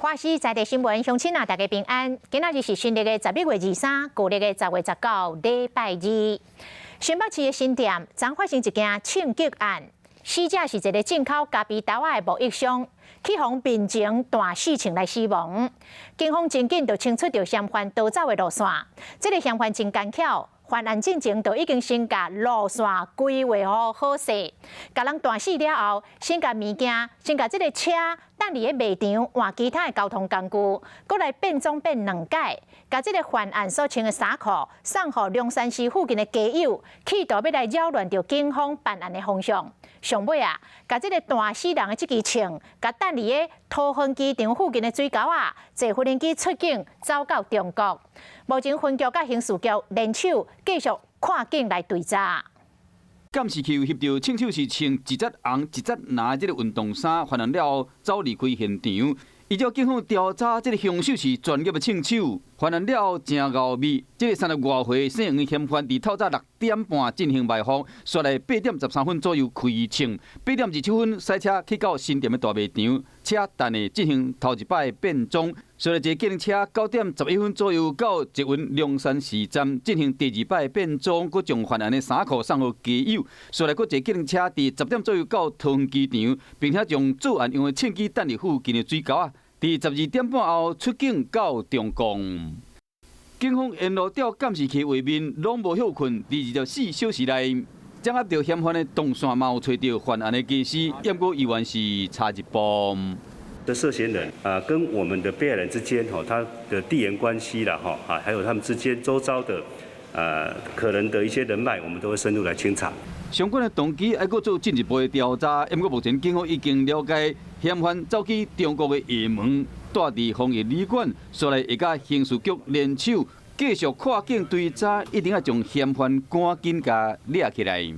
華視在地新聞，鄉親啊，大家平安。今仔日是新曆的11月23，舊曆的10月19，禮拜二。新北市的新店，昨發生一件槍擊案，死者是一个進口咖啡豆仔的貿易商，去予面前彈四槍來死亡。警方真緊就清出著嫌犯逃走的路線，這个嫌犯真奸巧。犯案進前就已經先共路線規劃好好勢，共人彈死了後，先共物件，先共這个車等佇咧賣場換其他的交通工具，閣來變裝變兩改，共這个犯案所穿的衫褲送予龍山寺附近的街友，企圖欲來擾亂著警方辦案的方向。上尾啊，共這个彈死人的這支槍，共等佇咧桃園機場附近的水溝仔，坐無人機出境走到中國。目前分局佮刑事局聯手繼續跨境來追查。監視器有翕著槍手是穿一節紅一節藍的這个運動衫，犯案了後走離開現場。依照警方調查，這个兇手是專業的槍手，犯案了後誠𠢕味。這个30外歲姓黃嫌犯，佇透早6點半進行埋伏，煞來8點13分左右開槍。8點27分駛車去到新店的大賣場，車等下進行頭一擺變裝。煞來一个計程車9點11分左右到捷運龍山寺站進行第二擺變裝，閣將犯案的衫褲送予街友。煞來閣坐計程車佇10點左右到桃園機場，並且將作案用的槍支等佇附近的水溝仔。佇12點半後出境到中共。警方沿路調監視器畫面，攏無歇睏。佇24小時內，掌握著嫌犯的動線，嘛有揣著犯案的家私，毋過猶原是差一步。的涉嫌人啊，跟我們的被害人之間，吼，他的地緣關係啦，吼，啊，還有他們之間周遭的，可能的一些人脈，我們都會深入來清查。相關的動機還閣做進一步的調查，毋過目前警方已經了解嫌犯走去中國的廈門，蹛佇防疫旅館，煞來會佮刑事局聯手繼續跨境追查，一定愛將嫌犯趕緊共掠起來。